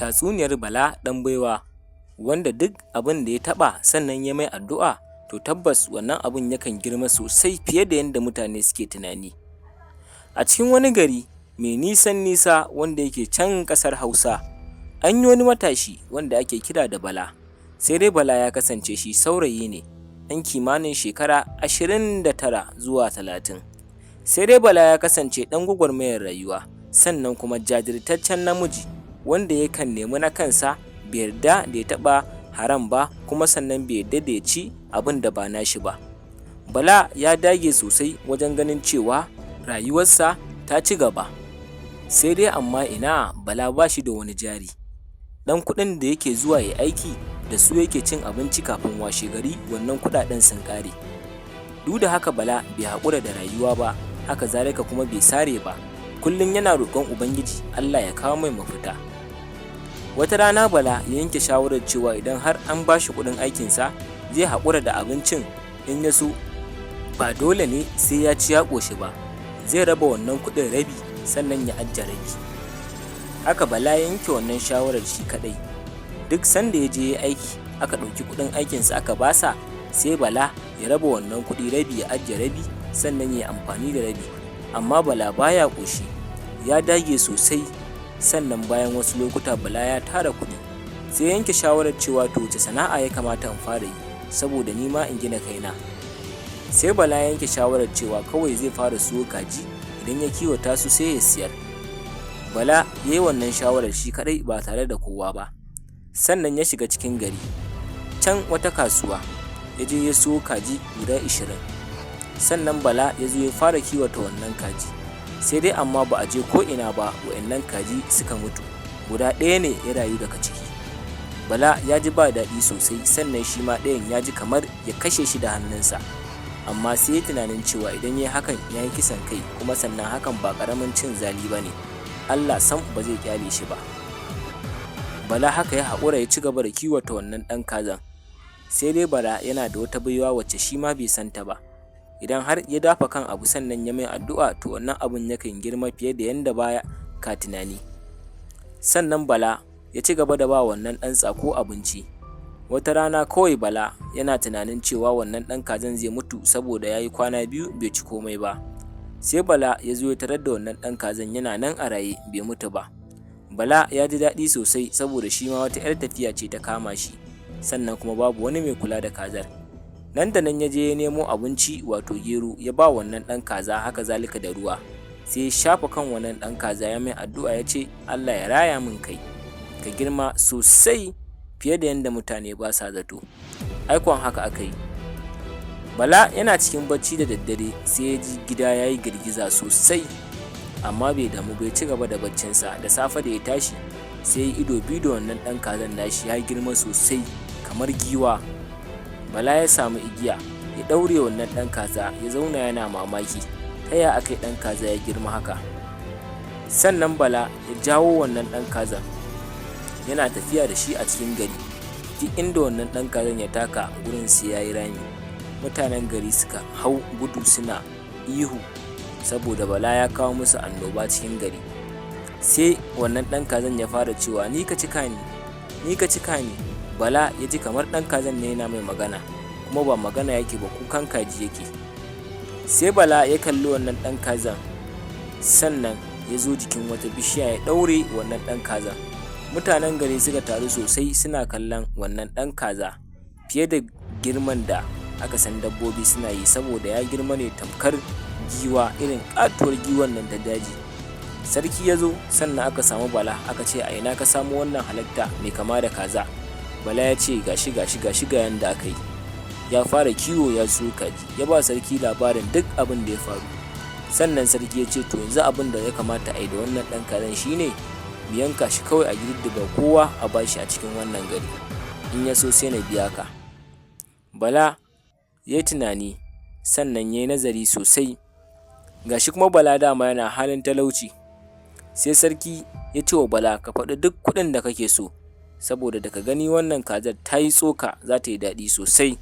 Tatsuniyar Bala ɗan baiwa, wanda duk abin da ya taɓa sannan ya mai addu'a, to tabbas wannan abun yakan girma sosai fiye da yanda mutane suke tunani. A cikin wani gari mai nisan nisa wanda yake can ƙasar Hausa, an yi wani matashi wanda ake kira da Bala. Sai dai Bala ya kasance shi saurayi ne ɗan kimanin shekara 29 zuwa 30. Sai dai Bala ya kasance ɗan gwagwarmayar rayuwa, sannan kuma jajirtaccen namiji wanda yakan nemi na kansa, bai yarda da ya taɓa haram ba, kuma sannan bai yarda da ya ci abin da ba nashi ba. Bala ya dage sosai wajen ganin cewa rayuwarsa ta ci gaba. Sai dai amma ina, Bala ba shi da wani jari, ɗan kuɗin da yake zuwa ya yi aiki da su yake cin abinci, kafin washegari wannan kuɗaɗen sun ƙare. Duk da haka, Bala bai haƙura da rayuwa ba, haka zalika kuma bai sare ba, kullum yana roƙon Ubangiji Allah ya kawo mai mafita. Wata rana Bala ya yanke shawarar cewa idan har an ba shi kuɗin aikinsa, zai haƙura da abincin, in ya so ba dole ne sai ya ci ya ƙoshi ba, zai raba wannan kuɗin rabi, sannan ya ajiye rabi. Haka Bala ya yanke wannan shawarar shi kaɗai. Duk sanda ya je ya yi aiki, aka ɗauki kuɗin aikinsa aka basa, sai Bala ya raba wannan kuɗi rabi, ya ajiye rabi, sannan ya yi amfani da rabi. Amma Bala baya ƙoshi, ya dage sosai. Sannan bayan wasu lokuta Bala ya tara kuɗi, sai ya yanke shawarar cewa, to, wace sana'a ya kamata in fara yi saboda ni ma in gina kaina? Sai Bala ya yanke shawarar cewa kawai zai fara siyo kaji, idan ya kiwata su sai ya siyar. Bala ya yi wannan shawarar shi kaɗai ba tare da kowa ba. Sannan ya shiga cikin gari can wata kasuwa, ya je ya siyo kaji guda 20. Sannan Bala ya zo ya fara kiwata wannan kaji. Sai dai amma ba a je ko'ina ba wa'innan kaji suka mutu, guda ɗaya ne ya rayu daga ciki. Bala ya ji ba daɗi sosai, sannan shi ma ɗayan ya ji kamar ya kashe shi da hannunsa. Amma sai ya tunanin cewa idan ya yi hakan, ya yi kisan kai, kuma sannan hakan ba ƙaramin cin zali ba ne, Allah sam ba zai ƙyale shi ba. Bala haka ya haƙura, ya ci gaba da kiwata wannan ɗan kazan. Sai dai Bala yana da wata baiwa wacce shi ma bai santa ba: idan har ya dafa kan abu sannan ya mai addu'a, to wannan abun yakan girma fiye da yanda ba ka tunani. Sannan Bala ya ci gaba da ba wannan ɗan tsako abinci. Wata rana kawai Bala yana tunanin cewa wannan ɗan kazan zai mutu saboda ya yi kwana 2 bai ci komai ba. Sai Bala ya zo ya tarar da wannan ɗan kazan yana nan a raye, bai mutu ba. Bala ya ji daɗi sosai saboda shi ma wata 'yar tafiya ce ta kama shi, sannan kuma babu wani mai kula da kazar. Nan da nan ya je ya nemo abinci, wato gero, ya ba wannan ɗan kaza, haka zalika da ruwa. Sai ya shafa kan wannan ɗan kaza, ya mai addu'a, ya ce, "Allah ya raya min kai, ka girma sosai fiye da yanda mutane ba sa zato." Aikon haka aka yi. Bala yana cikin bacci da daddare, sai ya ji gida ya yi girgiza sosai, amma bai damu ba, ya ci gaba da baccinsa. Da safe da ya tashi, sai ya ido biyu da wannan ɗan kazan nashi, ya girma sosai kamar giwa. Bala ya samu igiya ya ɗaure wannan ɗan kaza, ya zauna yana mamaki ta ya aka yi ɗan kaza ya girma haka. Sannan Bala ya jawo wannan ɗan kazan, yana tafiya da shi a cikin gari. Duk inda wannan ɗan kazan ya taka, gurin sai ya yi rami. Mutanen gari suka hau gudu suna ihu saboda Bala ya kawo musu annoba cikin gari. Sai wannan ɗan kazan ya fara cewa, "Ni ka cika ni, ni ka cika ni." Bala ya ji kamar ɗan kazan ne yana mai magana, kuma ba magana yake ba, kukan kaji yake. Sai Bala ya kalli wannan ɗan kazan, sannan ya zo jikin wata bishiya ya ɗaure wannan ɗan kazan. Mutanen gari suka taru sosai suna kallon wannan ɗan kaza fiye da girman da aka san dabbobi suna yi, saboda ya girma ne tamkar giwa, irin ƙatuwar giwan nan ta daji. Sarki ya zo, sannan aka samu Bala, aka ce, "A ina ka samo wannan halitta mai kama da kaza?" Bala ya ce, "Gashi, gashi, gashi, ga yanda aka yi." Ya fara kiwo, ya siyo kaji, ya ba sarki labarin duk abin da ya faru. Sannan sarki ya ce, "To, yanzu abin da ya kamata a yi da wannan ɗan kazan shine mu yanka shi kawai, a gididdiba kowa a bashi a cikin wannan gari, in ya so sai na biya ka." Bala ya yi tunani, sannan ya yi nazari sosai. Gashi kuma Bala dama yana halin talauci. Sai sarki ya ce wa Bala, "Ka faɗi duk kuɗin da kake so, saboda daga gani wannan kazar ta yi tsoka, za ta yi daɗi sosai."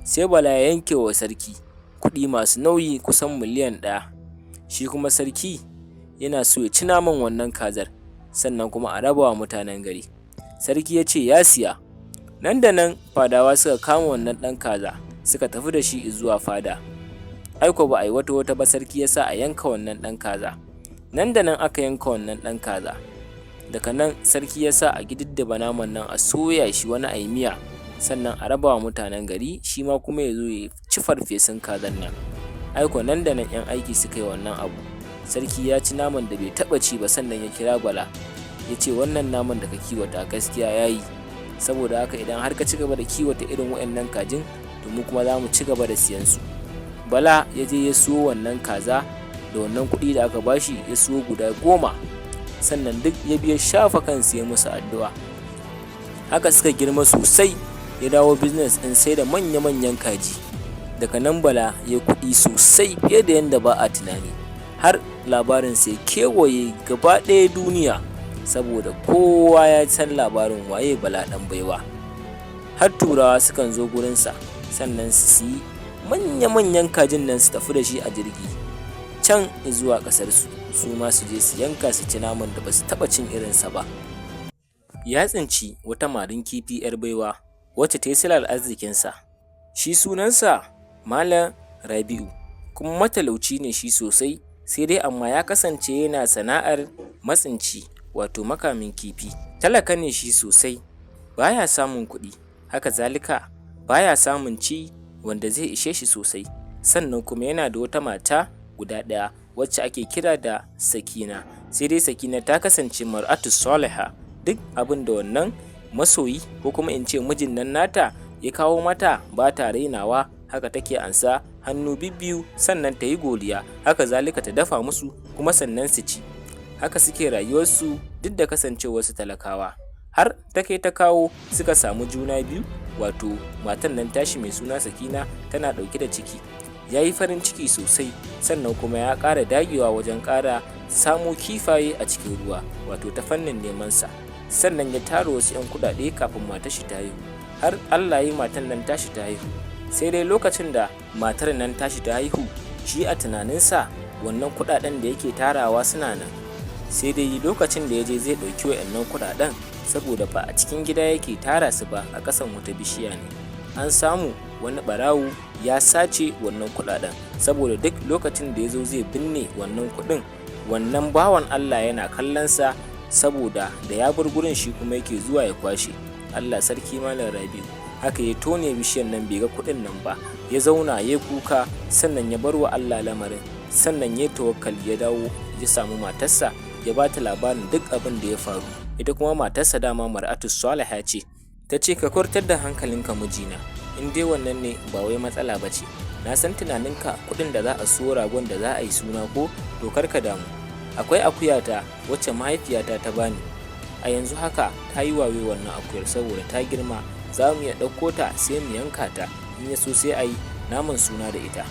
Sai Bala ya yanke wa sarki kuɗi masu nauyi, kusan miliyan 1. Shi kuma sarki yana so ya ci naman wannan kazar. Sannan kuma a raba wa mutanen gari. Sarki ya ce ya siya. Nan da nan fadawa suka kama wannan ɗan kaza suka tafi da shi zuwa fada. Ai ko ba a yi wata wata ba, sarki ya sa a yanka wannan ɗan kaza. Nan da nan aka yanka wannan ɗan kaza. Daga nan sarki ya sa a gididdiba naman nan, a soya shi, wani a yi miya, sannan a raba wa mutanen gari, shi ma kuma ya zo ya ci farfesun kazan nan. Ai ko nan da nan 'yan aiki suka yi wannan abu. Sarki ya ci naman da bai taɓa ci ba, sannan ya kira Bala ya ce wannan naman da ka kiwata gaskiya ya yi. Saboda haka idan har ka ci gaba da kiwata irin waɗannan kajin, to mu kuma za mu ci gaba da siyan su. Bala ya je ya siyo wannan kaza da wannan kuɗi da aka bashi, ya siyo guda 10, sannan duk ya biya shafa kansu ya musu addu'a. Haka suka girma sosai, ya dawo business ɗin sai da manya-manyan kaji. Daga nan Bala ya kuɗi sosai fiye da yadda ba a tunani, har labarinsa ya kewaye gaba ɗaya duniya, saboda kowa ya san labarin waye Bala ɗan baiwa. Har Turawa sukan zo gurinsa, sannan su siyi manya-manyan kajin nan su tafi da shi a jirgi can zuwa ƙasarsu, su ma su je su yanka su ci naman da ba su taɓa cin irinsa ba. Ya tsinci wata marin kifi 'yar baiwa wacce ta yi silar arzikinsa. Shi sunansa Malam Rabi'u, kuma matalauci ne shi sosai, sai dai amma ya kasance yana sana'ar matsinci, wato makamin kifi. Talaka ne shi sosai, baya samun kuɗi, haka zalika baya samun ci wanda zai ishe shi sosai. Sannan kuma yana da wata mata guda ɗaya wacce ake kira da Sakina. Sai dai Sakina ta kasance mar'atu saliha, duk abin da wannan masoyi ko kuma in ce mijin nan nata ya kawo mata ba ta rainawa, haka take ansa hannu bibbiyu, sannan ta yi godiya, haka zalika ta dafa musu kuma sannan su ci. Haka suke rayuwarsu duk da kasancewarsu talakawa. Har ta kai ta kawo suka samu juna biyu, wato matan nan tashi mai suna Sakina tana ɗauke da ciki. Ya yi farin ciki sosai, sannan kuma ya ƙara dagewa wajen ƙara samo kifaye a cikin ruwa, wato ta fannin nemansa. Sannan ya tara wasu 'yan kuɗaɗe kafin matar shi ta haihu, har Allah ya yi matan nan tashi ta haihu. Sai dai lokacin da matar nan tashi ta haihu, shi a tunaninsa wannan kuɗaɗen da yake tarawa suna nan. Sai dai lokacin da ya je zai ɗauki wa'annan kuɗaɗen, saboda ba a cikin gida yake tara su ba, a ƙasan wata bishiya ne. An samu wani ɓarawo ya sace wannan kuɗaɗen, saboda duk lokacin da ya zo zai binne wannan kuɗin, wannan bawan Allah yana kallonsa, saboda da ya bar gurin shi kuma yake zuwa ya kwashe. Allah sarki Malam Rabi'u, haka ya tone bishiyar nan bai ga kuɗin nan ba, ya zauna ya kuka, sannan ya bar wa Allah lamarin, sannan ya tawakkali, ya dawo ya samu matarsa ya ba ta labarin duk abin da ya faru. Ita kuma matarsa dama mar'atu saliha ce, ta ce ka kwartar da hankalinka mijina, in dai wannan ne ba wai matsala ba ce. Na san tunaninka kuɗin da za a siyo ragon da za a yi suna ko, to kar ka damu. Akwai akuyata wacce mahaifiyata ta bani, a yanzu haka ta yi wawe wannan akuyar saboda ta girma, za mu iya ɗauko ta sai mu yanka ta, in ya so sai a yi naman suna da ita.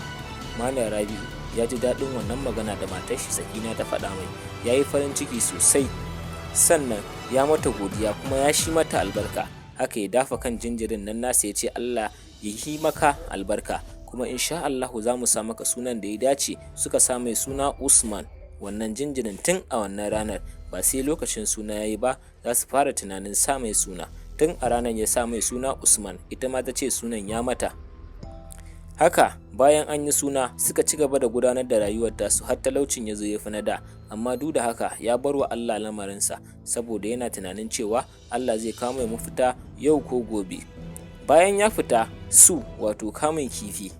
Malam Rabi'u ya ji daɗin wannan magana da matar shi Sakina ta faɗa mai, ya yi farin ciki sosai, sannan ya mata godiya kuma ya shi mata albarka. Haka ya dafa kan jinjirin nan nasa ya ce Allah ya yi maka albarka, kuma insha Allahu za mu sa maka sunan da ya dace. Suka sa mai suna Usman. Wannan jinjirin tun a wannan ranar, ba sai lokacin suna ya yi ba za su fara tunanin sa mai suna. Tun a ranar ya sa mai suna Usman, ita ma ta ce sunan ya mata. Haka bayan an yi suna suka ci gaba da gudanar da rayuwar tasu har talaucin ya zo ya fi na da. Amma duk da haka ya bar wa Allah lamarinsa, saboda yana tunanin cewa Allah zai kawo mai mafita yau ko gobe. Bayan ya fita su, wato kamun kifi,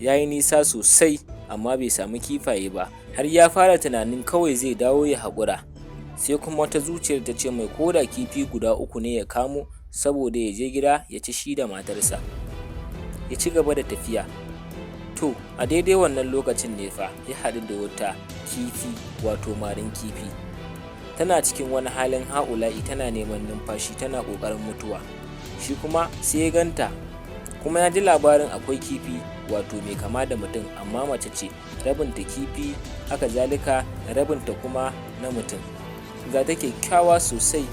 ya yi nisa sosai amma bai samu kifaye ba, har ya fara tunanin kawai zai dawo ya haƙura. Sai kuma wata zuciyar ta ce mai koda kifi guda 3 ne ya kamo, saboda ya je gida ya ci shi da matarsa. Ya ci gaba da tafiya. To a daidai wannan lokacin ne fa ya haɗu da wata kifi, wato marin kifi. Tana cikin wani halin ha'ula'i, tana neman numfashi, tana ƙoƙarin mutuwa. Shi kuma sai ya ganta, kuma ya ji labarin akwai kifi wato mai kama da mutum amma mace ce, rabinta kifi haka zalika rabinta kuma na mutum. Ga ta kyakkyawa sosai,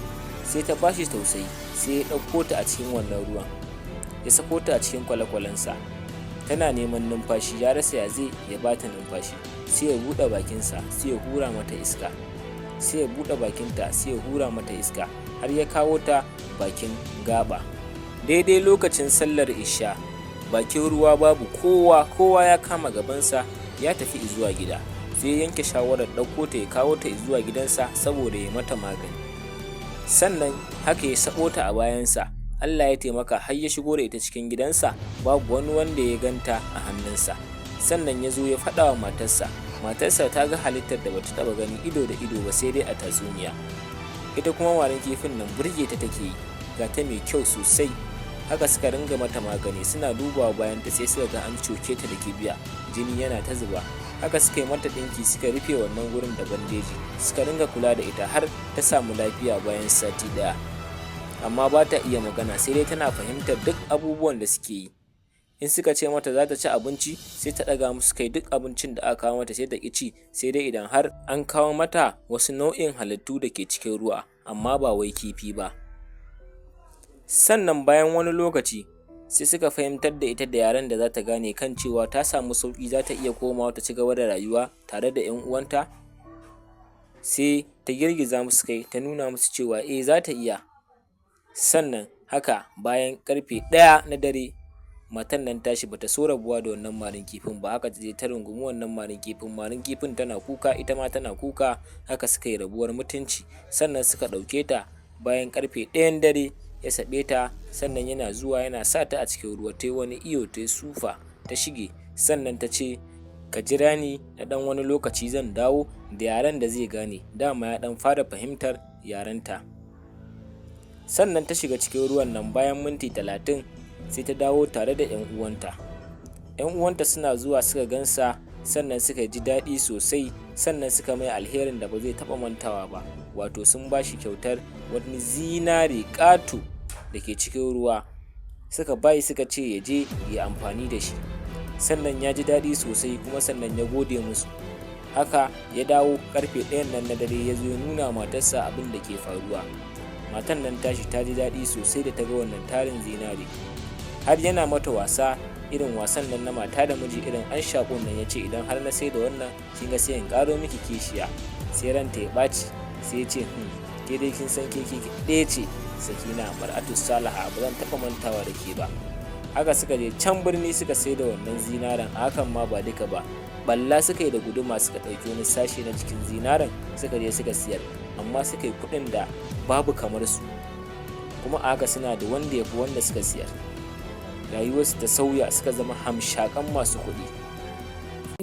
sai ta bashi tausayi, sai ya ɗauko ta a cikin wannan ruwan, ya sako ta a cikin kwale-kwalensa. Tana neman numfashi, ya rasa ya zai ya bata numfashi, sai ya buɗe bakinsa sai ya hura mata iska. Sai ya buɗe bakinta, sai ya hura mata iska har ya kawo ta bakin gaɓa. Daidai lokacin sallar isha, bakin ruwa babu kowa, kowa ya kama gabansa ya tafi zuwa gida. Sai ya yanke shawarar ɗauko ta ya kawo ta zuwa gidansa saboda ya mata magani. Sannan haka ya sabo ta a bayansa, Allah ya taimaka har ya shigo da ita cikin gidansa, babu wani wanda ya ganta a hannunsa. Sannan ya zo ya faɗa wa matarsa. Matarsa ta ga halittar da bata taɓa gani ido da ido ba sai dai a tatsuniya. Ita kuma marin kifin nan burge ta take yi, ga ta mai kyau sosai. Haka suka ringa mata magani, suna dubawa bayan ta sai suka ga an coke ta da kibiya, jini yana ta zuba. Haka suka yi mata ɗinki, suka rufe wannan gurin da bandeji, suka ringa kula da ita har ta samu lafiya bayan sati ɗaya. Amma ba ta iya magana, sai dai tana fahimtar duk abubuwan da suke yi. In suka ce mata za ta ci abinci, sai ta ɗaga musu kai. Duk abincin da aka kawo mata sai ta ƙi ci, sai dai idan har an kawo mata wasu nau'in halittu da ke cikin ruwa, amma ba wai kifi ba. Sannan bayan wani lokaci sai suka fahimtar da ita da yaren da za ta gane kan cewa ta samu sauƙi, za ta iya komawa ta ci gaba da rayuwa tare da 'yan uwanta. Sai ta girgiza musu kai, ta nuna musu cewa eh, za ta iya. Sannan haka bayan ƙarfe 1 na dare, matan nan tashi bata so rabuwa da wannan marin kifin ba. Haka ta je ta rungumi wannan marin kifin, marin kifin tana kuka, ita ma tana kuka. Haka suka yi rabuwar mutunci. Sannan suka ɗauke ta bayan ƙarfe 1 dare, ya saɓe ta. Sannan yana zuwa yana sa ta a cikin ruwa, ta yi wani iyo, ta yi sufa, ta shige. Sannan ta ce, ka jira ni na ɗan wani lokaci, zan dawo, da yaren da zai gane. Dama ya ɗan fara fahimtar yarenta. Sannan ta shiga cikin ruwan nan, bayan minti 30 sai ta dawo tare da 'yan uwanta. 'Yan uwanta suna zuwa suka gansa, sannan suka ji daɗi sosai. Sannan suka mai alherin da ba zai taɓa mantawa ba, wato sun ba shi kyautar wani zinare ƙato da ke cikin ruwa. Suka bayi, suka ce ya je ya amfani da shi. Sannan ya ji daɗi sosai, kuma sannan ya gode musu. Haka ya dawo ƙarfe 1 nan na dare, ya zo ya nuna matarsa abin da ke faruwa. Matan nan tashi ta ji daɗi sosai da ta ga wannan tarin zinare. Har yana mata wasa, irin wasan nan na mata da miji, irin an shaƙun nan, ya ce, idan har na sai da wannan, kin ga sai in ƙaro miki kishiya. Sai ranta ya ɓaci, sai ya ce, ke dai kin san ke ɗaya ce, Sakina mar'atu salaha, ba zan taɓa mantawa da ke ba. Haka suka je can birni suka sai da wannan zinaren. A hakan ma ba duka ba, balla suka yi da guduma, suka ɗauki wani sashe na cikin zinaren, suka je suka siyar, amma suka yi kuɗin da babu kamar su. Kuma a haka suna da wanda ya fi wanda suka siyar. Rayuwarsu ta sauya, suka zama hamshakan masu kuɗi.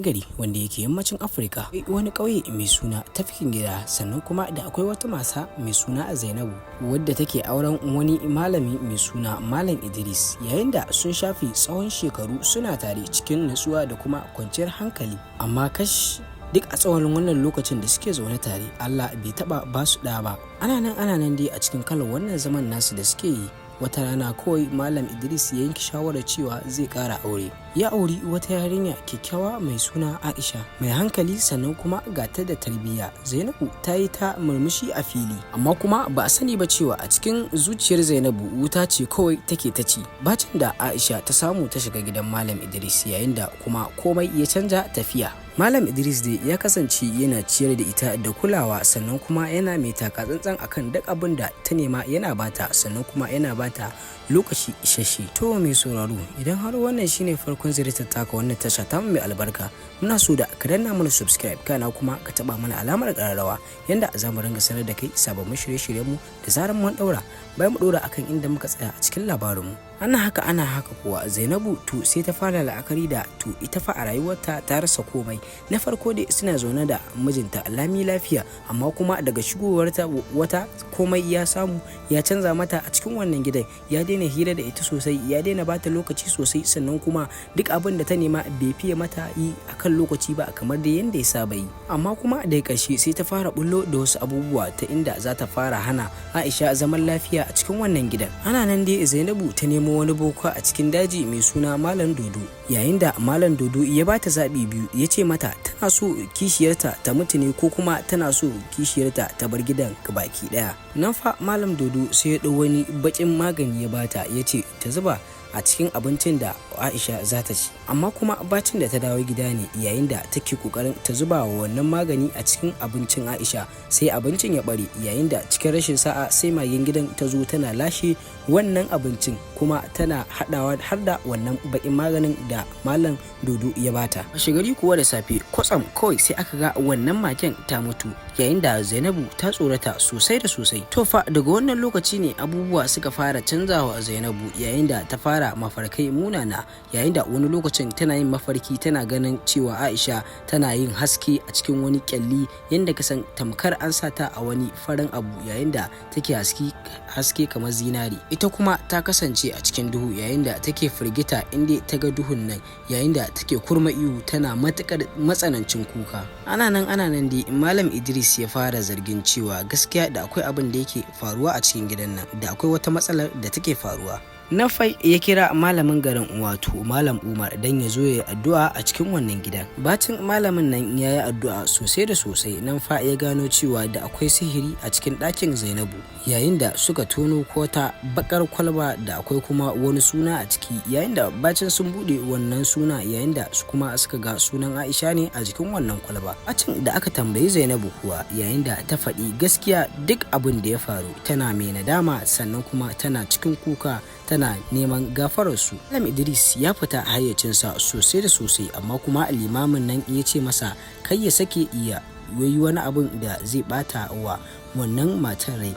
Gari wanda yake yammacin Afirka, wani ƙauye mai suna Tafkin Gida. Sannan kuma da akwai wata mata mai suna Zainabu, wadda take auren wani malami mai suna Malam Idris, yayin da sun shafe tsawon shekaru suna tare cikin natsuwa da kuma kwanciyar hankali. Amma kash, duk a tsawon wannan lokacin da suke zaune tare, Allah bai taba ba su ɗa ba. Ana nan ana nan dai, a cikin kalar wannan zaman nasu da suke yi, wata rana kawai Malam Idris ya yanke shawarar cewa zai ƙara aure. Ya auri wata yarinya kyakkyawa mai suna Aisha, mai hankali, sannan kuma ga ta da tarbiyya. Zainabu ta yi ta murmushi a fili, amma kuma ba a sani ba cewa a cikin zuciyar Zainabu wuta ce kawai take ta ci. Bacin da Aisha ta samu ta shiga gidan Malam Idris, yayin da kuma komai ya canja tafiya. Malam Idris dai ya kasance yana ciyar da ita da kulawa, sannan kuma yana mai taka tsantsan akan duk abin da ta nema yana bata, sannan kuma yana bata lokaci isasshe. To mai sauraro, idan har wannan shine farkon ziyartar taka wannan tasha ta mai albarka, muna so da ka danna mana subscribe, kana kuma ka taba mana alamar kararrawa, yanda za mu ringa sanar da kai sababbin shirye-shiryen mu da zarar mun daura. Bayan mu dora akan inda muka tsaya a cikin labarin mu. Ana haka ana haka kuwa, Zainabu to sai ta fara la'akari da to ita fa a rayuwarta ta rasa komai. Na farko dai suna zaune da mijinta lami lafiya, amma kuma daga shigowarta wata, komai ya samu ya canza mata a cikin wannan gidan. Ya daina hira da ita sosai, ya daina bata lokaci sosai, sannan kuma duk abin da ta nema bai fiye mata yi akan lokaci ba kamar da yanda ya saba yi. Amma kuma daga ƙarshe sai ta fara bullo da wasu abubuwa ta inda za ta fara hana Aisha zaman lafiya a cikin wannan gidan. Ana nan dai, Zainabu ta nemo wani boka a cikin daji mai suna Malam Dodo, yayin da Malam Dodo ya bata zaɓi biyu. Ya ce mata tana so kishiyarta ta mutu ne, ko kuma tana so kishiyarta ta bar gidan baki ɗaya. Nan fa Malam Dodo sai ya ɗau wani baƙin magani ya bata, ya ce ta zuba a cikin abincin da Aisha za ta ci. Amma kuma bacin da ta dawo gida ne, yayin da take kokarin ta zuba wa wannan magani a cikin abincin Aisha, sai abincin ya bare, yayin da cikin rashin sa'a sai magen gidan ta zo tana lashe wannan abincin, kuma tana hadawa har da wannan bakin maganin da Malam Dodo ya bata. Washe gari kuwa da safe, kwatsam kawai sai aka ga wannan magen ta mutu, yayin da Zainabu ta tsorata sosai da sosai. To fa, daga wannan lokaci ne abubuwa suka fara canzawa Zainabu, yayin da ta fara mafarkai munana, yayin da wani lokacin tana yin mafarki tana ganin cewa Aisha tana yin haske a cikin wani kyalli, yadda ka san tamkar an sa ta a wani farin abu, yayin da take haske kamar zinari. Ita kuma ta kasance a cikin duhu, yayin da take firgita inda ta ga duhun nan, yayin da take kurma ihu tana matukar matsanancin kuka. Ana nan ana nan dai, Malam Idris ya fara zargin cewa gaskiya da akwai abin da yake faruwa a cikin gidan nan, da akwai wata matsalar da take faruwa. Nafai ya kira malamin garin, wato Malam Umar, don ya zo ya yi addu'a a cikin wannan gidan. Bacin malamin nan ya yi addu'a sosai da sosai, nan fa ya gano cewa da akwai sihiri a cikin ɗakin Zainabu, yayin da suka tono kota bakar kwalba da akwai kuma wani suna a ciki, yayin da bacin sun buɗe wannan suna, yayin da su kuma suka ga sunan Aisha ne a jikin wannan kwalba. Bacin da aka tambayi Zainabu kuwa, yayin da ta faɗi gaskiya duk abin da ya faru, tana mai nadama, sannan kuma tana cikin kuka tana neman gafararsu. Malam Idris ya fita hayyacinsa sosai da sosai, amma kuma limamin nan ya ce masa kai ya sake iya yi wani abin da zai bata wa wannan matar rai,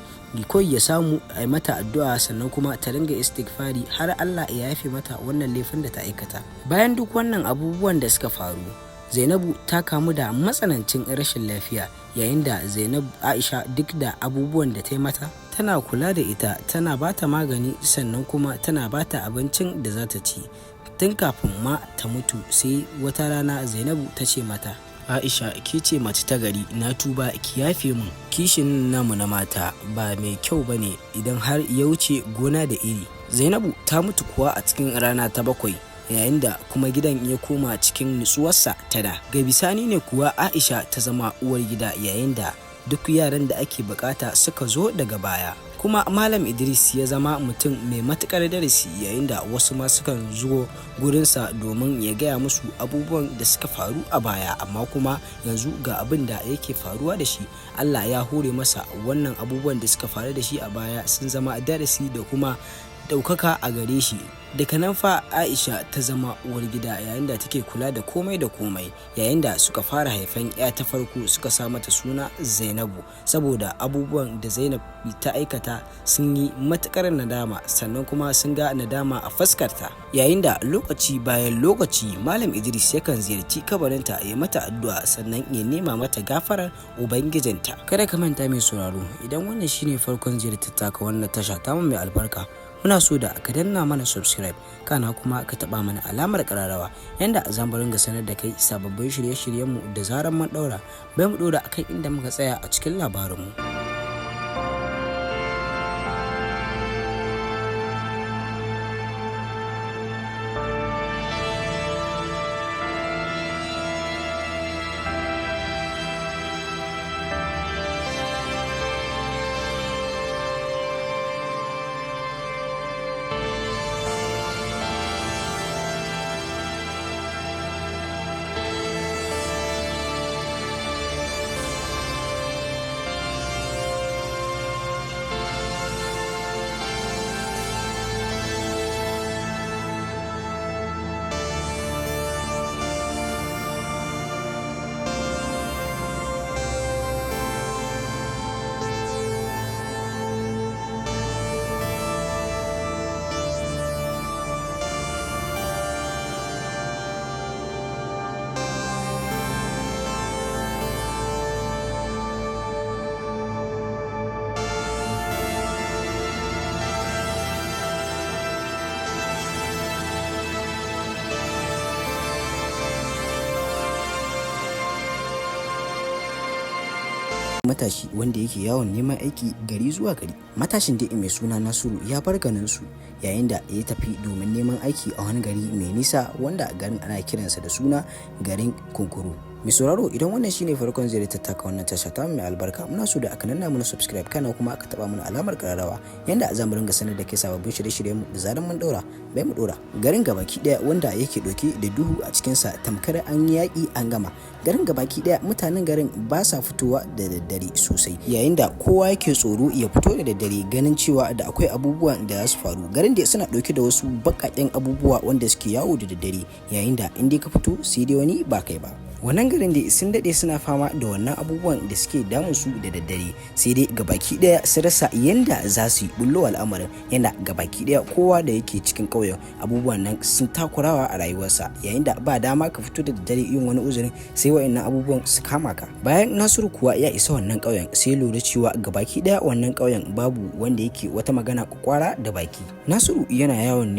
kawai ya samu a yi mata addu'a, sannan kuma ta ringa istighfari har Allah ya yafe mata wannan laifin da ta aikata. Bayan duk wannan abubuwan da suka faru, Zainabu ta kamu da matsanancin rashin lafiya, yayin da Zainabu Aisha, duk da abubuwan da ta yi mata, tana kula da ita, tana ba ta magani, sannan kuma tana ba ta abincin da za ta ci. Tun kafin ma ta mutu, sai wata rana Zainabu ta ce mata, "Aisha, ke ce mace ta gari, na tuba, ki yafe mun. Kishin namu na mata ba mai kyau bane idan har ya wuce gona da iri." Zainabu ta mutu kuwa a cikin rana ta 7, yayin da kuma gidan ya koma cikin nutsuwarsa ta da. Ga bisani ne kuwa Aisha ta zama uwar gida, yayin da duk yaran da ake bukata suka zo daga baya. Kuma Malam Idris ya zama mutum mai matukar darasi, yayin da wasu ma sukan zo gurinsa domin ya gaya musu abubuwan da suka faru a baya, amma kuma yanzu ga abin da yake faruwa da shi. Allah ya hore masa wannan abubuwan da suka faru da shi a baya sun zama darasi da kuma ɗaukaka a gare shi. Daga nan fa Aisha ta zama uwar gida, yayin da take kula da komai da komai, yayin da suka fara haifan ya ta farko, suka sa mata suna Zainabu, saboda abubuwan da Zainab ta aikata sun yi matukar nadama, sannan kuma sun ga nadama a fuskarta. Yayin da lokaci bayan lokaci Malam Idris yakan ziyarci kabarinta ya mata addu'a, sannan ya nema mata gafarar ubangijinta. Kada ka manta mai sauraro, idan wannan shine farkon ziyartar taka wannan tasha tamu mai albarka, muna so da ka danna mana subscribe, kana kuma ka taba mana alamar kararrawa, yanda za mu ringa sanar da kai sababbin shirye-shiryenmu da zarar mun daura. Bai mu dora akan inda muka tsaya a cikin labarinmu. Matashi wanda yake yawon neman aiki gari zuwa gari. Matashin dai mai suna Nasiru ya bar garinsu, yayin da ya tafi domin neman aiki a wani gari mai nisa, wanda garin ana kiransa da suna garin Kunkuru. Mai sauraro, idan wannan shine farkon ziyartar taka wannan tasha ta mai albarka, muna so da aka danna mana subscribe, kana kuma aka taba mana alamar kararrawa, yanda za mu ringa sanar da kai sababbin shirye-shiryen mu da zaran mun daura. Bai mu dora garin gabaki daya wanda yake dauke da duhu a cikin sa, tamkar an yaki an gama. Garin gabaki daya, mutanen garin ba sa fitowa da daddare sosai, yayin da kowa yake tsoro ya fito da daddare, ganin cewa da akwai abubuwan da za su faru. Garin da suna dauke da wasu bakaken abubuwa wanda suke yawo da daddare, yayin da in dai ka fito sai dai wani ba kai ba. Wannan garin da sun dade suna fama da wannan abubuwan da suke damun su da daddare, sai dai gabaki daya su rasa yanda za su yi bullo al'amarin. Yana gabaki daya kowa da yake cikin ƙauyen, abubuwan nan sun takurawa a rayuwarsa, yayin da ba dama ka fito da daddare yin wani uzurin, sai wa'annan abubuwan su kama ka. Bayan Nasiru kuwa ya isa wannan ƙauyen, sai lura cewa gabaki daya wannan ƙauyen babu wanda yake wata magana kwakwara da baki. Nasiru yana yawon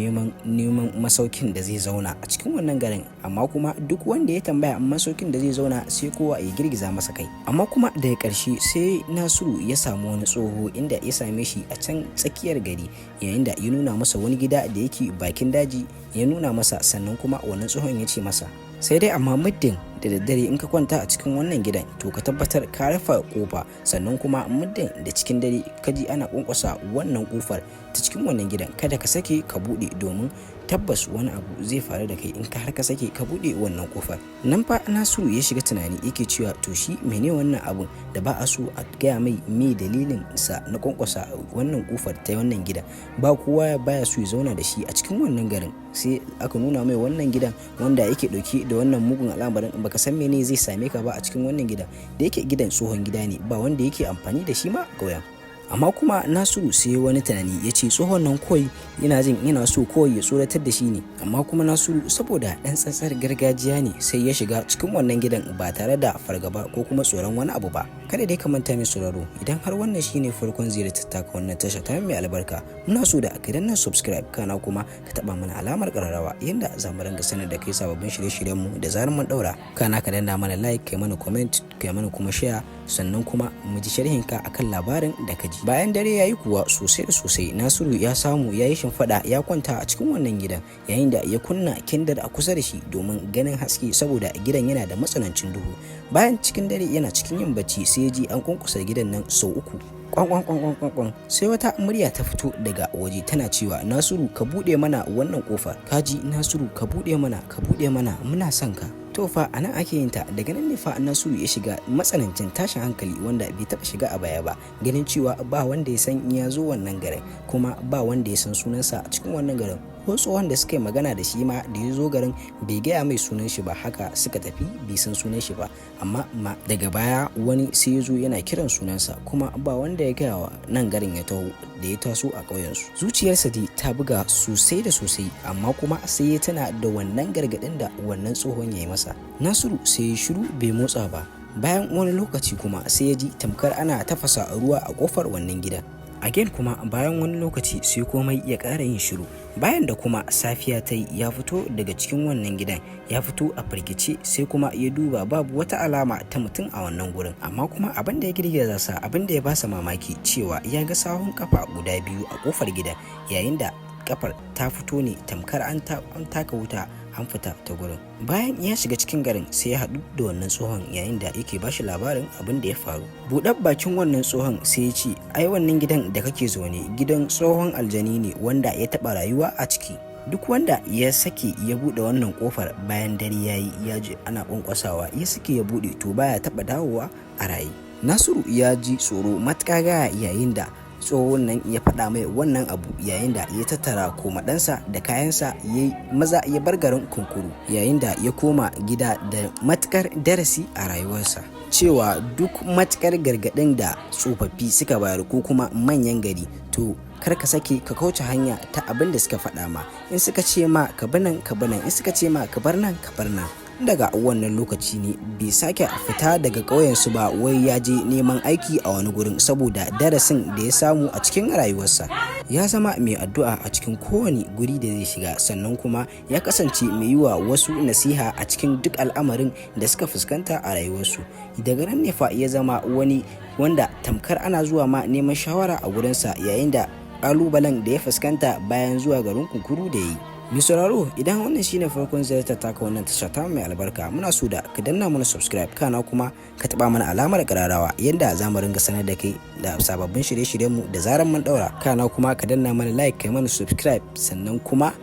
neman masaukin da zai zauna a cikin wannan garin, amma kuma duk wanda ya tambaya masaukin da zai zauna, sai kowa ya girgiza masa kai. Amma kuma daga ƙarshe sai Nasiru ya samu wani tsoho, inda ya same shi a can tsakiyar gari, yayin da ya nuna masa wani gida da yake bakin daji. Ya nuna masa, sannan kuma wannan tsohon ya ce masa, sai dai amma muddin da daddare in ka kwanta a cikin wannan gidan, to ka tabbatar ka rufe kofa. Sannan kuma muddin da cikin dare ka ji ana kwankwasa wannan kofar ta cikin wannan gidan, kada ka sake ka bude, domin tabbas wani abu zai faru da kai in ka har ka sake ka bude wannan kofar. Nan fa Nasiru ya shiga tunani, yake cewa to shi mene wannan abun da ba a so a gaya mai me dalilin sa na kwankwasa wannan kofar ta wannan gidan? Ba kowa baya so ya zauna da shi a cikin wannan garin, sai aka nuna mai wannan gidan wanda yake dauke da wannan mugun al'amarin. Baka san mene zai same ka ba a cikin wannan gidan. Da yake gidan tsohon gida ne, ba wanda yake amfani da shi ma ƙauyen. Amma kuma Nasiru sai wani tunani, ya ce tsohon nan kawai yana jin yana so kawai ya tsoratar da shi ne. Amma kuma Nasiru, saboda ɗan tsantsar gargajiya ne, sai ya shiga cikin wannan gidan ba tare da fargaba ko kuma tsoron wani abu ba. Kada dai ka manta, mai sauraro, idan har wannan shine farkon ziyartar taka wannan tasha ta mai albarka, muna so da ka danna subscribe, kana kuma ka taba mana alamar kararrawa, yanda za mu ringa sanar da kai sababbin shirye-shiryen mu da zarar mun daura. Kana ka danna mana like, kai mana comment, kai mana kuma share, sannan kuma mu ji sharhinka akan labarin da ka ji. Bayan dare yayi kuwa sosai da sosai, Nasiru ya samu ya yi shimfiɗa ya kwanta a cikin wannan gidan, yayin da ya kunna kendir a kusa da shi domin ganin haske, saboda gidan yana da matsanancin duhu. Bayan cikin dare yana cikin yin bacci, sai ya ji an kwankwasa gidan nan sau uku, kwan kwan kwan kwan kwan. Sai wata murya ta fito daga waje tana cewa, "Nasiru, ka bude mana wannan kofar. Kaji Nasiru, ka bude mana, ka bude mana, muna son ka." To fa, anan ake yin ta. Daga nan ne fa Nasiru ya shiga matsanancin tashin hankali wanda bai taba shiga a baya ba, ganin cewa ba wanda ya san ya zo wannan garin, kuma ba wanda ya san sunansa a cikin wannan garin. Ko tsohon da suka yi magana da shi ma da ya zo garin, bai gaya mai sunan shi ba. Haka suka tafi, bai san sunan shi ba. Amma ma daga baya wani sai ya zo yana kiran sunansa, kuma ba wanda ya gaya wa nan garin ya taho da ya taso a ƙauyensu. Zuciyarsa dai ta buga sosai da sosai, amma kuma sai ya tana da wannan gargaɗin da wannan tsohon ya yi masa. Nasiru sai ya shiru, bai motsa ba. Bayan wani lokaci kuma sai ya ji tamkar ana tafasa ruwa a kofar wannan gidan. Again kuma bayan wani lokaci sai komai ya ƙara yin shiru. Bayan da kuma safiya ta yi, ya fito daga cikin wannan gidan, ya fito a firgice, sai kuma ya duba, babu wata alama ta mutum a wannan gurin. Amma kuma abin da ya girgiza sa, abin da ya basa mamaki, cewa ya ga sahun kafa guda biyu a kofar gidan, yayin da kafar ta fito ne tamkar an taka wuta an fita ta gurin. Bayan ya shiga cikin garin, sai ya haɗu da wannan tsohon, yayin da yake bashi labarin abin da ya faru. Buɗar bakin wannan tsohon sai ya ce, "Ai wannan gidan da kake zaune, gidan tsohon aljani ne wanda ya taɓa rayuwa a ciki. Duk wanda ya sake ya buɗe wannan kofar bayan dare ya yi, ya ji ana ƙwanƙwasawa, ya sake ya buɗe, to baya taɓa dawowa a raye." Nasiru ya ji tsoro matuƙa gaya yayin da tsohon nan ya faɗa mai wannan abu, yayin da ya tattara komaɗansa da kayansa, ya maza ya bar garin Kunkuru, yayin da ya koma gida da matukar darasi a rayuwarsa, cewa duk matukar gargaɗin da tsofaffi suka bayar ko kuma manyan gari, to kar ka sake ka kauce hanya ta abin da suka faɗa ma. In suka ce ma ka bi nan, ka bi nan. In suka ce ma ka bar nan, ka bar nan. Daga wannan lokaci ne bai sake fita daga ƙauyensu ba, wai ya je neman aiki a wani gurin, saboda darasin da ya samu a cikin rayuwarsa. Ya zama mai addu'a a cikin kowane guri da zai shiga, sannan kuma ya kasance mai yi wa wasu nasiha a cikin duk al'amarin da suka fuskanta a rayuwarsu. Daga nan ne fa ya zama wani wanda tamkar ana zuwa ma neman shawara a gurinsa, yayin da ƙalubalen da ya fuskanta bayan zuwa garin Kunkuru da ya yi. Mai sauraro, idan wannan shine farkon ziyartar taka wannan tasha ta mai albarka, muna so da ka danna mana subscribe, kana kuma ka taba mana alamar kararawa yanda za mu ringa sanar da kai da sababbin shirye-shiryenmu da zaran mun daura. Kana kuma ka danna mana like, kai mana subscribe, sannan kuma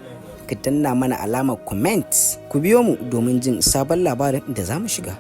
ka danna mana alamar comment. Ku biyo mu domin jin sabon labarin da za mu shiga.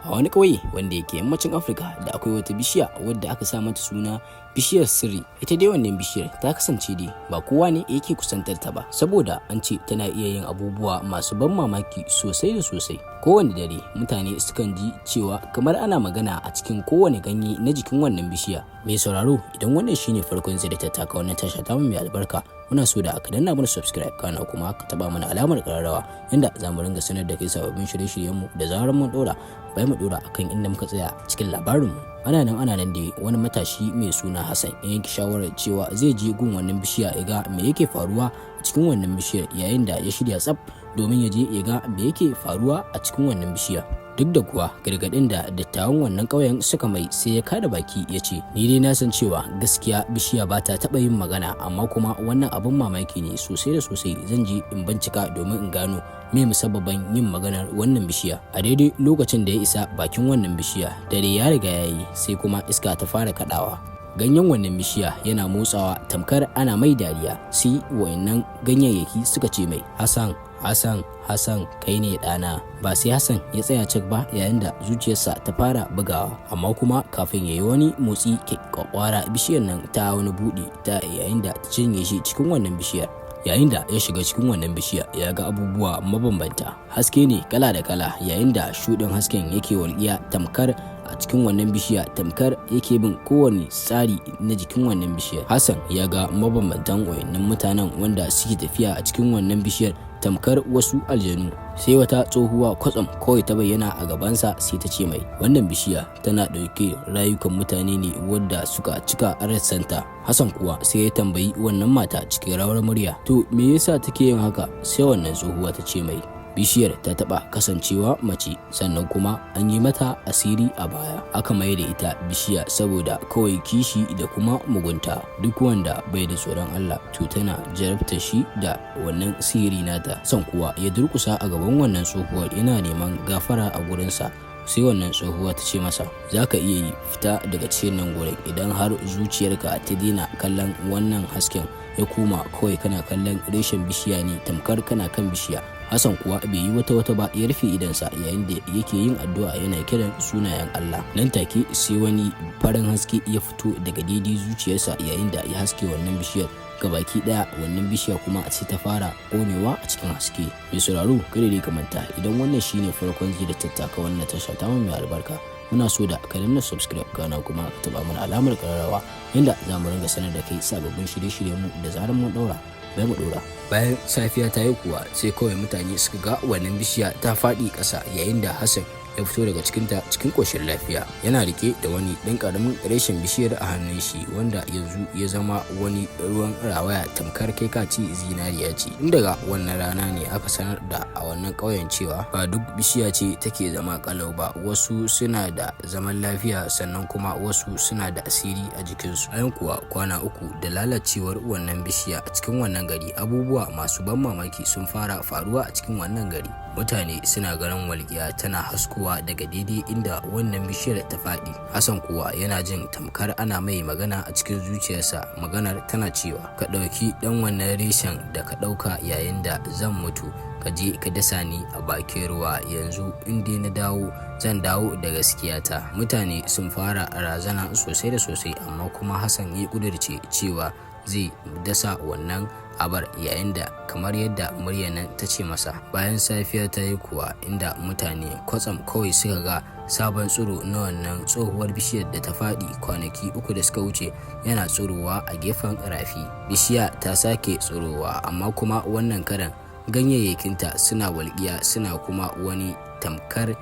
A wani ƙauye wanda yake yammacin Afirka, da akwai wata bishiya wadda aka sa mata suna bishiyar sirri. Ita dai wannan bishiyar ta kasance dai ba kowa ne yake kusantar ta ba, saboda an ce tana iya yin abubuwa masu ban mamaki sosai da sosai. Kowane dare mutane sukan ji cewa kamar ana magana a cikin kowane ganye na jikin wannan bishiya. Mai sauraro, idan wannan shine farkon ziyartar taka wannan tasha ta mai albarka, muna so da aka danna mana subscribe, kana kuma ka taba mana alamar kararrawa inda za mu ringa sanar da kai sababbin shirye-shiryenmu da zarar mun dora. Bai mu dora akan inda muka tsaya cikin labarinmu. Ana nan da wani matashi mai suna Hassan ya yanke shawarar cewa zai je gun wannan bishiya ya ga me yake faruwa a cikin wannan bishiyar, yayin da ya shirya tsaf domin ya je ya ga me yake faruwa a cikin wannan bishiya. Duk da kuwa gargaɗin da dattawan wannan ƙauyen suka mai, sai ya kada baki ya ce, "Ni dai na san cewa gaskiya bishiya ba ta taɓa yin magana, amma kuma wannan abin mamaki ne sosai da sosai. Zan je in bincika domin in gano me musabbabin yin maganar wannan bishiya." A daidai lokacin da ya isa bakin wannan bishiya, dare ya riga ya yi, sai kuma iska ta fara kaɗawa. Ganyen wannan bishiya yana motsawa tamkar ana mai dariya. Sai wayannan ganyayyaki suka ce mai, "Hassan, Hassan, Hassan, kai ne ɗana." Ba sai Hassan ya tsaya cik ba, yayin da zuciyarsa ta fara bugawa, amma kuma kafin ya yi wani motsi kwakwara, bishiyar nan ta wani buɗe ta, yayin da ta cinye shi cikin wannan bishiyar. Yayin da ya shiga cikin wannan bishiya, ya ga abubuwa mabambanta. Haske ne kala da kala, yayin da shuɗin hasken yake walƙiya tamkar a cikin wannan bishiya, tamkar yake bin kowane tsari na jikin wannan bishiyar. Hassan ya ga mabambantan wayannan mutanen wanda suke tafiya a cikin wannan bishiyar tamkar wasu aljanu. Sai wata tsohuwa kwatsam kawai ta bayyana a gabansa, sai ta ce mai, "Wannan bishiya tana ɗauke rayukan mutane ne wadda suka cika rassanta." Hassan kuwa sai ya tambayi wannan mata cikin rawar murya, "To, me yasa take yin haka?" Sai wannan tsohuwa ta ce mai, bishiyar ta taɓa kasancewa mace, sannan kuma an yi mata asiri a baya, aka mai da ita bishiya saboda kawai kishi da kuma mugunta. Duk wanda bai da tsoron Allah, to tana jarabta shi da wannan sihiri nata. Son kuwa ya durkusa a gaban wannan tsohuwar yana neman gafara a gurinsa. Sai wannan tsohuwa ta ce masa, "Za ka iya yi fita daga cikin nan gurin idan har zuciyarka ta daina kallon wannan hasken, ya koma kawai kana kallon reshen bishiya ne tamkar kana kan bishiya." Hassan kuwa bai yi wata wata ba, ya rufe idonsa yayin da yake yin addu'a yana kiran sunayen Allah. Nan take sai wani farin haske ya fito daga daidai zuciyarsa, yayin da ya haske wannan bishiyar gabaki daya. Wannan bishiya kuma sai ta fara konewa a cikin haske. Mai sauraro, kada dai ka manta, idan wannan shine farkon ji da tattaka wannan tasha ta mai albarka, muna so da ka danna subscribe, kana kuma ka taba mana alamar kararrawa yanda za mu ringa sanar da kai sababbin shirye-shiryenmu da zarar mun daura. Bai mu dora. Bayan safiya ta yi kuwa, sai kawai mutane suka ga wannan bishiya ta faɗi ƙasa, yayin da Hassan ya fito daga cikinta cikin ƙoshin lafiya, yana rike da wani ɗan ƙaramin reshen bishiyar a hannun shi, wanda yanzu ya zama wani ruwan rawaya tamkar kai ka ce zinariya ce. Tun daga wannan rana ne aka sanar da a wannan ƙauyen cewa ba duk bishiya ce take zama ƙalau ba. Wasu suna da zaman lafiya, sannan kuma wasu suna da asiri a jikinsu. Bayan kuwa kwana 3 da lalacewar wannan bishiya a cikin wannan gari, abubuwa masu ban mamaki sun fara faruwa a cikin wannan gari. Mutane suna ganin walƙiya tana haskowa daga daidai inda wannan bishiyar ta faɗi. Hassan kuwa yana jin tamkar ana mai magana a cikin zuciyarsa. Maganar tana cewa, "Ka ɗauki ɗan wannan reshen da ka ɗauka yayin da zan mutu, Ka je ka dasa ni a bakin ruwa yanzu. In dai na dawo, zan dawo da gaskiyata." Mutane sun fara razana sosai da sosai, amma kuma Hassan ya ƙudurce cewa zai dasa wannan abar yayin da kamar yadda muryar nan ta ce masa. Bayan safiya ta yi kuwa, inda mutane kwatsam kawai suka ga sabon tsiro na wannan tsohuwar bishiyar da ta faɗi kwanaki 3 da suka wuce yana tsirowa a gefen rafi. Bishiya ta sake tsirowa, amma kuma wannan karan ganyayyakinta suna walƙiya, suna kuma wani tamkar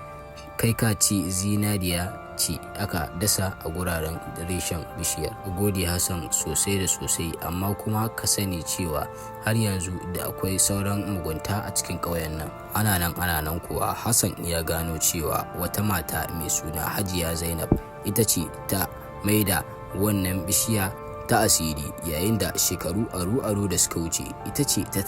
kai ka ce zinariya ce aka dasa a guraren reshen bishiyar. Gode Hassan sosai da sosai, amma kuma ka sani cewa har yanzu da akwai sauran mugunta a cikin ƙauyen nan. Ana nan ana nan kuwa, Hassan ya gano cewa wata mata mai suna Hajiya Zainab ita ce ta maida wannan bishiya ta asiri, yayin da shekaru aru-aru da suka wuce ita ce ta